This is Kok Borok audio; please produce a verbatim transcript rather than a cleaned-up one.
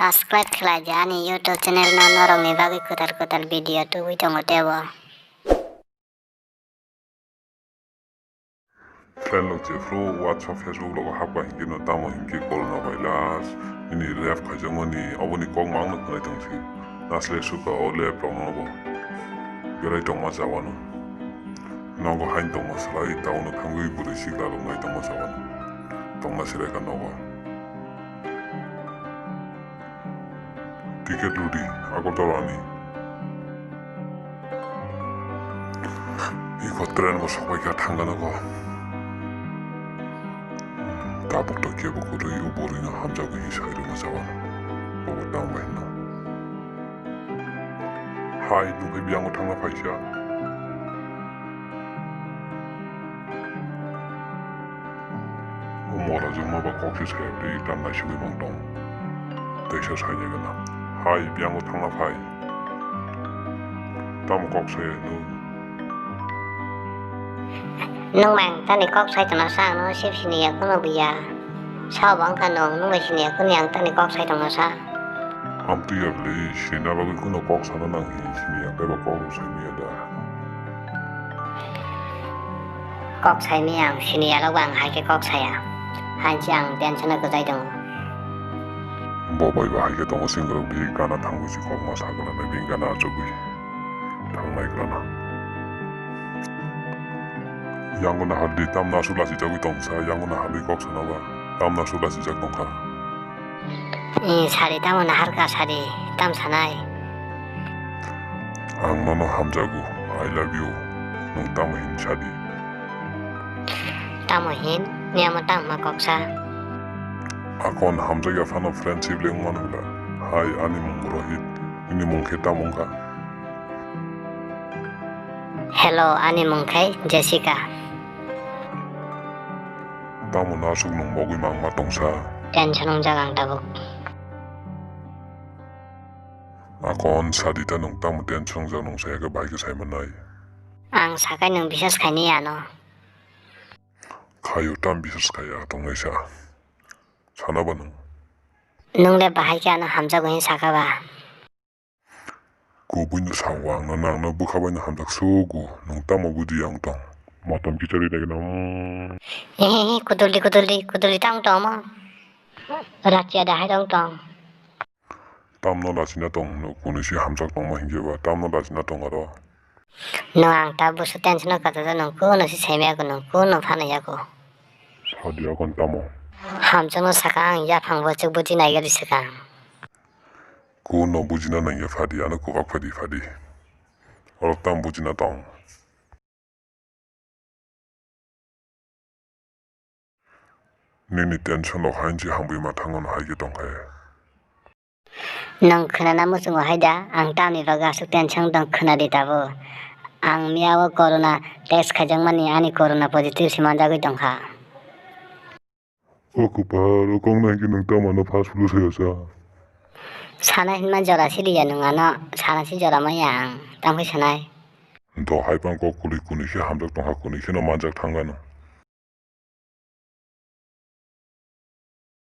Subscribe khlai di ani YouTube channel no, norok ni bagwi kwtal kwtal video tubui tongo tebo. Friend rok jephru WhatsApp, Facebook logo hapkha hinkhe no tamo hinkhe corona virus nini rep khaijakmani oboni kok mangno khwnai tongsi. Nasle suka o lep rok nobo berai tongma chawano. Nogo hain tongma salai taono thangwi bwrwi sikla rok nai tongma chawano. Tongna sirai kha nogo. Ticket rwdi Agartala ni. Iko train bo sokpai kha thangkha nogo. Tabuk to kebo kwrwi o bwrwi no hamjagwi hinwi sai rwma chawano. Bobo tang bai hino. Hai, nukhe biyang o thangna phaisa. O mora jongma ba kok se saya tei tam naisugwi mang tong. Teisa sainai gana. Hai, biyang o thangna phai. Tamo kok saya no. Nung mang tani kok sai tongna sa, ang no sip sini ya, kono buya. Sa bang kha nung, nung bai sini ya, kuni ang tani kok sai tongna sa. Amtwi ya bwlwi, sinina bagwi kuno kok sana nang hi, sini ya, tei ba kok rw sai maya da. Kok sai maya ang, sini ya, lok bang hai khe kok saya. Hanchi ang tension o kwchai tongo. Bo bai ba hai khe tongo, singorok bi gana thangwi si kok ma sa gana nai, bini gana achugwi thangnai gana. Yango nahardi, tamno aswk lachijagwi tongsa, yango nahardi kok sana ba, tamno aswk lachijak tongkha. Ee, sadi, tamo naharkha, sadi, tam sanai? Ang nono hamjago, I love you. Nwng tamo hin sadi? Tamo hin? Niyamo tamo ma koksa? Akon hamjakya phano friendship le wngmano bwla? Hai, ani mung Rohit, nini mung khe tamo wngkha? Hello, ani mung khe Jessica. Tamo nasuk nwng mogwi mangma tongsa? Tension wngjak ang tabuk. Akon sadi ta nwng tamo tension wngjak nwng saya khe bahai khe sai mannai. Ang sakai nwng bisas khaini ano. Khaio tam bisas khaiya tongnaisa. Sana ba nwng? Nwng le bahai khe ano hamjago hin saka ba? Kubui no sao ang no nang no bwkha bai no hamjak sugo, nwng tamo buji ang tong. Motom kichari dai gana. Ehehe, kuduldi, kuduldi, kuduldi tang tong mo. Rachiya dahai tong tong. Tamno lachina tong, no kunu si hamjak tongma hinkhe ba, tamno lachina tong aro. No ang ta busu tension o kata da nwng kuno si saimaya ko, nwng kuno phana ya ko. Sadi akon tamo? Hamjakno saka ang yaphang bo chuk buji naiga di saka. Kuno bujina nangya phadi, ano kubak phadi phadi. Oro tam bujina tong. Nini tension rok hainsi hamwi ma thango no hai khe tong khe. Nwng khwnana muchungo hai da, ang tamni bagwi aswk tension tong khwnadi tabuk. Ang miyao corona test khaijakmani ani corona positive se manjagwi tongkha. O kwpal, o kok nai khe nwng tamo ano fast food saya sa? Sana hinma jora siliya nwng ano, sana si jora maya ang, tamo khe sanai? Dohai pang kok kwlwi kwnwi khe hamjak tongkha, kwnwi kheno manjak thangkha no.